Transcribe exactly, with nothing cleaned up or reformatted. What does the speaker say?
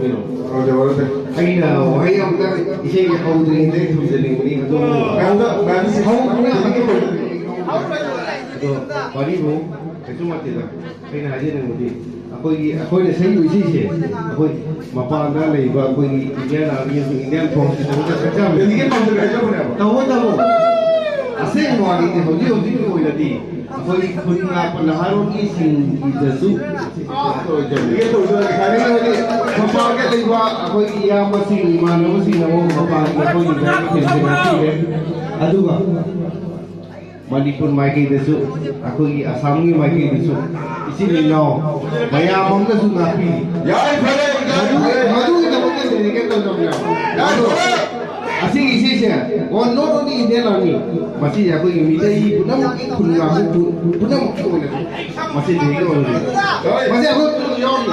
ꯀꯩꯅꯣ? ꯑꯩꯅ ꯋꯥꯍꯩ ꯑꯃꯇ ꯏꯁꯩꯒꯤ ꯍꯧꯗ꯭ꯔꯤꯉꯩꯗ ꯊꯝꯖꯅꯤꯡꯕꯅꯤ, ꯑꯗꯨꯕꯨ ꯃꯌꯥꯝꯗ, ꯃꯌꯥꯝꯗ ꯍꯧꯗ꯭ꯔꯤꯉꯩꯗ ꯊꯝꯖꯅꯤꯡꯕꯅꯤ꯫ ꯑꯗꯣ ꯋꯥꯔꯤꯕꯨ ꯀꯩꯁꯨ ꯅꯠꯇꯦꯗ꯫ ꯑꯩꯅ ꯍꯥꯏꯖꯅꯤꯡꯕꯗꯤ, ꯑꯩꯈꯣꯏꯒꯤ, ꯑꯩꯈꯣꯏꯅ ꯁꯛꯏꯕ ꯏꯁꯩꯁꯦ, ꯑꯩꯈꯣꯏ ꯃꯄꯥꯟꯗ ꯂꯩꯕ ꯑꯩꯈꯣꯏꯒꯤ Indian Army ꯑꯃꯁꯨꯡ Indian Force ꯇꯧꯕꯗ ꯁꯛꯆꯕꯅꯦ꯫ ꯗꯦꯜꯂꯤꯒꯤ ꯐꯥꯎꯟꯗꯔ ꯍꯥꯏꯖꯕꯅꯦꯕ꯫ ꯇꯧꯕꯇꯕꯨ, ꯑꯁꯦꯡꯕ ꯋꯥꯔꯤꯗꯤ ꯍꯧꯖꯤꯛ ꯍꯧꯖꯤꯛꯀꯤ ꯑꯣꯏꯅꯗꯤ ꯑꯩꯈꯣꯏꯒꯤ ꯈꯨꯟ ꯉꯥꯛꯄ ꯅꯍꯥꯔꯣꯜꯒꯤꯁꯤꯡꯒꯤꯗꯁꯨ, ꯗꯦꯜꯂꯤꯒꯤ ꯇꯧꯖꯔꯒꯦ꯫ ꯍꯥꯏꯗꯤ ꯃꯄꯥꯟꯗ ꯂꯩꯕ ꯑꯩꯈꯣꯏꯒꯤ ꯏꯌꯥꯝꯕꯁꯤꯡ, ꯏꯃꯥꯟꯅꯕꯁꯤꯡꯅ ꯑꯃꯨꯛ ꯃꯄꯥꯟꯒꯤ ꯑꯩꯈꯣꯏꯒꯤ ꯂꯥꯏꯔꯤꯛ ꯇꯝꯕ ꯉꯥꯛꯄꯤꯔꯦ꯫ ꯑꯗꯨꯒ ꯃꯅꯤꯄꯨꯔ ꯃꯥꯏꯀꯩꯗꯁꯨ, ꯑꯩꯈꯣꯏꯒꯤ ꯑꯁꯥꯝꯒꯤ ꯃꯥꯏꯀꯩꯗꯁꯨ ꯏꯆꯤꯜ ꯏꯅꯥꯎ ꯃꯌꯥꯝ ꯑꯃꯅꯁꯨ ꯉꯥꯛꯄꯤꯔꯤ꯫ ꯌꯥꯏ, ꯐꯔꯦ, ꯌꯥꯏ, ꯃꯗꯨ-, ꯐꯔꯦ꯫ ꯃꯗꯨꯒꯤꯗꯃꯛꯇ dedicate ꯇꯧꯖꯕꯅꯦ꯫ ꯌꯥꯏ, ꯑꯗꯣ ꯐꯔꯦ꯫ ꯑꯁꯤꯒꯤ ꯏꯁꯩꯁꯦ, ꯑꯣ, not only Indian Army, ꯃꯁꯤ ꯑꯩꯈꯣꯏꯒꯤ ꯃꯤꯇꯩ ꯄꯨꯝꯅꯃꯛꯀꯤ ꯈꯨꯟ ꯉꯥꯛꯄ ꯄꯨ-, ꯄꯨꯝꯅꯃꯛꯀꯤ ꯑꯣꯏꯅ ꯃꯁꯤ dedicate ꯑꯣꯏꯔꯤ꯫ ꯌꯥꯏ꯫ ꯃꯁꯤ ꯑꯩꯈꯣꯏ ꯄꯨꯟꯅ ꯌꯥꯎꯔꯤ꯫